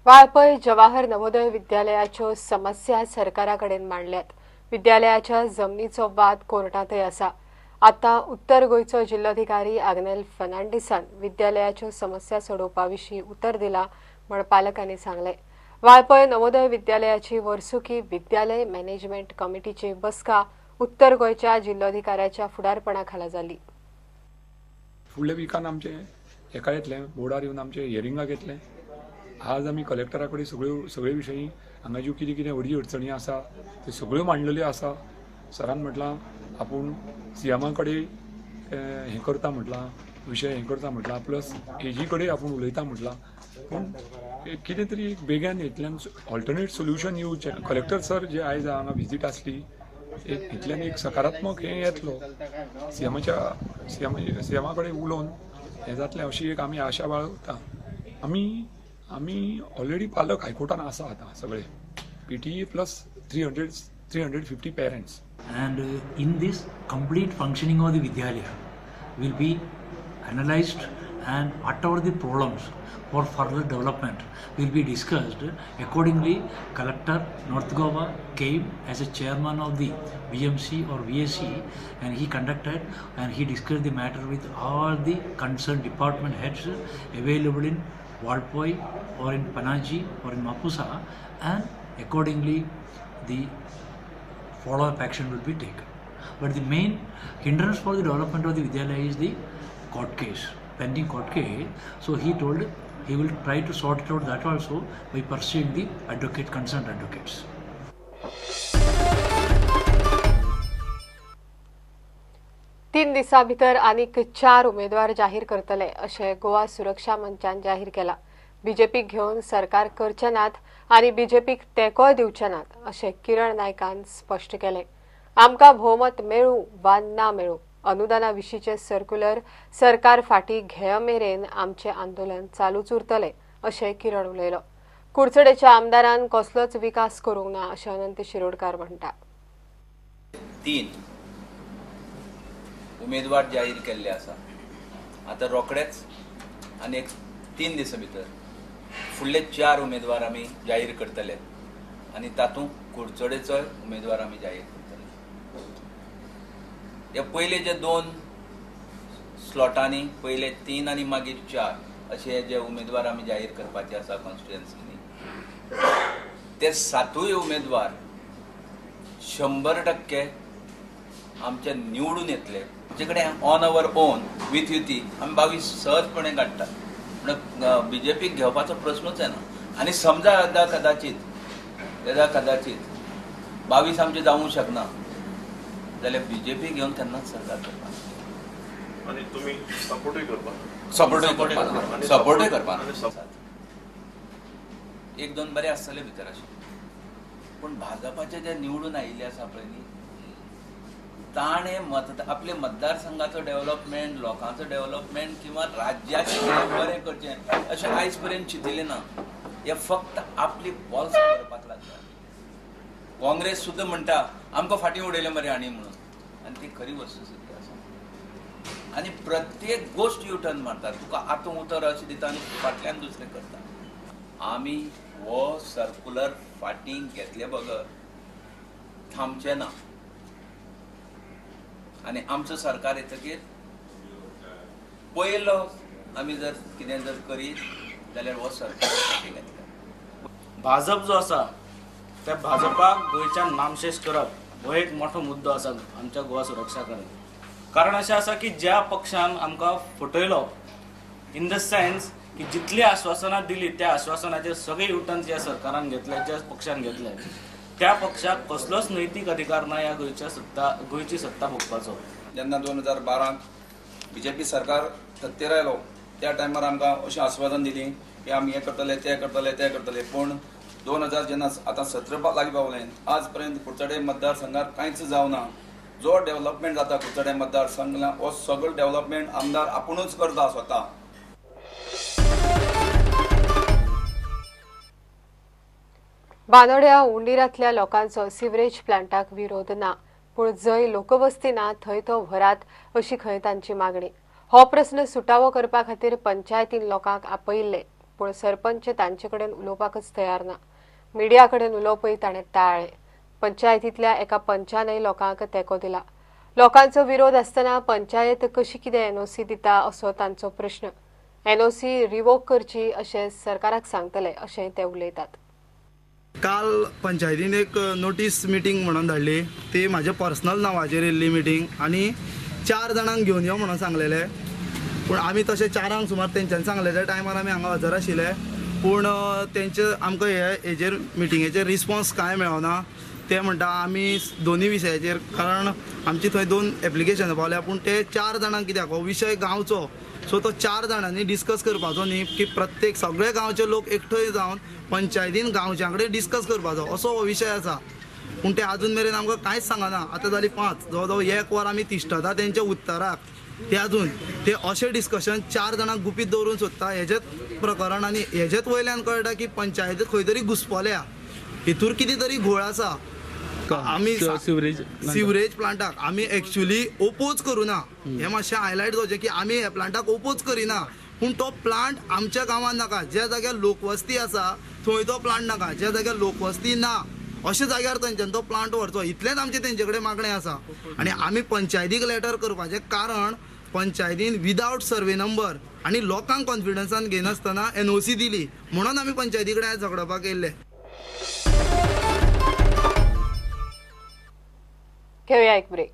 वाळपय जवाहर नवोदय विद्यालयाच्यो समस्या सरकारा कडेन मांडल्यात. विद्यालयाच्या जमनीचो वाद कोर्टांतय आसा. आतां उत्तर गोंयचो जिल्लोधिकारी आग्नेल फर्नांडीसान विद्यालयाच्यो समस्या सोडोवपा विशीं उतर दिला म्हण पालकांनी सांगलें. वाळपय नवोदय विद्यालयाची वर्सुकी विद्यालय मॅनेजमेंट कमिटीची बसका उत्तर गोंयच्या जिल्लोधिकाऱ्याच्या फुडारपणा खाला जाली. फुडल्या विकान आमचें हेका येतलें, बोर्डार येवन आमचें हियरिंगाक येतलें. आज आमी कलेक्टरा कडेन सगळे विशयी हांगा ज्यो कितें कितें अडी अडचणी आसा त्यो सगळ्यो मांडलेल्यो आसा. सरान म्हटलां आपूण सीएमा कडेन हें करता म्हटलां, विशय हें करता म्हटलां, प्लस एजी कडेन आपूण उलयता म्हटलां. पूण कितें तरी एक बेगान हितल्यान ऑल्टरनेट सोल्युशन येवचें. कलेक्टर सर जे आयज हांगा विजीट आसली, एक हितल्यान एक सकारात्मक हें येतलो, सीएमा कडेन उलोवन हें जातलें अशी एक आमी आशा बाळगता. आमी ऑलरेडी पालक हायकोर्टान आसा आतां सगळे, PTA plus 350 parents. And in this complete functioning of the Vidyalaya will be analyzed and whatever the problems for further development will be discussed. Accordingly, Collector North Goa came as a chairman of the BMC or VSC and he conducted and he discussed the matter with all the concerned department heads available in Valpoi or in Panaji or in Mapusa, and accordingly the follow-up action will be taken. But the main hindrance for the development of the Vidyalaya is the court case, pending court case. So he told he will try to sort it out that also by pursuing the advocate, concerned advocates. 3 दिसां भितर आनीक 4 उमेदवार जाहीर करतले अशें गोवा सुरक्षा मंचान जाहीर केला. बीजेपीक घेवन सरकार करचे नात आनी बीजेपीक तेंकोय दिवचे नात अशें किरण नायकान स्पश्ट केलें. आमकां भोवमत मेळूं वा ना मेळूं, अनुदाना विशींचें सर्क्युलर सरकार फाटीं घेय मेरेन आमचें आंदोलन चालूच उरतलें अशें किरण उलयलो. कुडचडेच्या आमदारान कसलोच विकास करूंक ना अशें अनंत शिरोडकार म्हणटा. 3 उमेदवार जाहीर केल्ले आसा. आतां रोखडेच आनी एक 3 दिसां भितर फुडले 4 उमेदवार आमी जाहीर करतले आनी तातूंत कुडचडेचोय उमेदवार आमी जाहीर करतले. हे पयले जे 2 स्लॉटांनी पयले 3 आनी मागीर 4 अशे जे उमेदवार आमी जाहीर करपाचे आसा कॉन्स्टिट्युएन्सीनी, ते 7 उमेदवार 100% आमचे निवडून येतले. आमचे कडेन ऑन our own with युती आमी 22 सहजपणे काडटात. म्हणून बीजेपीक घेवपाचो प्रश्नूच येना. आनी समजा येदा कदाचित 22 आमचे जावंक शकना जाल्यार बीजेपी घेवन केन्नाच सरकार करपाक. आनी तुमी सपोर्टूय करपाक, सपोर्टूय करपाक. 1-2 बरे आसतले भितर अशें, पूण भाजपाचे जे निवडून आयिल्ले आसा पळय न्ही, ताणें आपले मतदारसंघाचो डेव्हलपमेंट, लोकांचो डेव्हलपमेंट किंवा राज्याचें कितें बरें करचें अशें आयज पर्यंत चिंतिल्लें ना. हे फक्त आपली बॉल्स करपाक लागला. काँग्रेस सुद्दां म्हणटा आमकां फाटीं उडयलें मरे हांणी म्हणून, आनी ती खरी वस्तुस्थिती आसा. आनी प्रत्येक गोश्ट युटर्न मारता, तुका आतां उतर अशें दिता आनी फाटल्यान दुसरें करता. आमी हो सर्कुलर फाटीं घेतले बगर थांबचे ना. आनी आमचो सरकार येतकीर पयलो आमी जर कितें जर करीत जाल्यार हो सरकार फाटीं घेतले. भाजप जो आसा त्या भाजपाक गोंयच्यान नामशेष करप हो एक मोठो मुद्दो आसा आमच्या गोवा सुरक्षा कडेन. कारण अशें आसा की ज्या पक्षान आमकां फटयलो इन the sense की जितली आश्वासनां दिली त्या आश्वासनाचेर सगळे युटर्न ज्या सरकारान घेतले, ज्या पक्षान घेतले, त्या पक्षाक कसलोच नैतीक अधिकार ना ह्या गोंयची सत्ता भोगपाचो. जेन्ना 2012 बीजेपी सरकार सत्तेर आयलो त्या टायमार आमकां अशें आश्वासन दिली की आमी हें करतले, तें करतले, तें करतले. पूण 2000 जेन्ना आतां 17 लागीं पावलें, आज पर्यंत कुडचडे मतदारसंघार कांयच जावना. जो डेव्हलपमेंट जाता कुडचडे मतदारसंघान हो सगळो डेव्हलपमेंट आमदार आपुणूच करता स्वता. बांदोड्या उंडीरांतल्या लोकांचो सिवरेज प्लांटाक विरोध ना, पूण जंय लोकवस्ती ना थंय तो व्हरात अशी खंय तांची मागणी. हो प्रस्न सुटावो करपा खातीर पंचायतीन लोकांक आपयिल्ले. पूण सरपंच तांचे कडेन उलोवपाकच तयार ना. मिडिया कडेन उलोवपय ताणें टाळ्ळें. पंचायतींतल्या एका पंचानय लोकांक तेंको दिला. लोकांचो विरोध आसतना पंचायत कशी कितें एनओसी दिता असो तांचो प्रश्न. एनओसी रिवोक करची अशें सरकाराक सांगतले अशें ते उलयतात. काल पंचायतीन एक नोटीस मिटींग म्हणून धाडली, ती म्हाज्या पर्सनल नांवाचेर येयल्ली मिटींग आनी 4 जाणांक घेवन यो म्हणून सांगलेले. पूण आमी तशें 4 सुमार तेंच्यांनी सांगलेल्या टायमार आमी हांगा हजर आशिल्ले, पूण तेंचे आमकां हे हेजेर मिटिंगेचेर रिस्पोन्स कांय मेळना. ते म्हणटा आमी दोनूय विशयाचेर, कारण आमची थंय 2 एप्लिकेशनां पावल्या, पूण ते 4 जाणांक कित्याक हो विशय गांवचो, सो तो 4 जाणांनी डिस्कस करपाचो न्ही की प्रत्येक सगळे गांवचे लोक एकठांय जावन पंचायतीन गांवच्या कडेन डिस्कस करपाचो असो हो विशय आसा. पूण ते आजून मेरेन आमकां कांयच सांगना. आतां जाली 5, जवळ जवळ 1 वर आमी तिश्ठता तेंच्या उत्तराक, ते अजून ते अशें डिस्कशन 4 जाणांक गुपीत दवरून सोदता. हेजेच प्रकरण आनी हेजेच वयल्यान कळटा की पंचायत खंय तरी घुसपल्या, हितूर कितें तरी घोळ आसा. आमी सिवरेज प्लांटाक आमी एक्चुअली ओपोज करुना, हें मातशें हायलायट जावचें की आमी ह्या प्लांटाक ओपोज करिना, पूण तो प्लांट आमच्या गांवांत नाका. ज्या जाग्यार लोकवस्ती आसा थंय तो प्लांट नाका, ज्या जाग्यार लोकवस्ती ना अशा जाग्यार तेंच्यान तो प्लांट व्हरचो, इतलेंच आमचें तेंचे कडेन मागणें आसा. आनी आमी पंचायतीक लेटर करपाचें कारण पंचायतीन विदावट सर्वे नंबर आनी लोकांक कॉन्फिडन्सान घेनासतना एनओसी दिली म्हणून आमी पंचायती कडेन झगडपाक येयल्ले. घेऊया एक ब्रेक.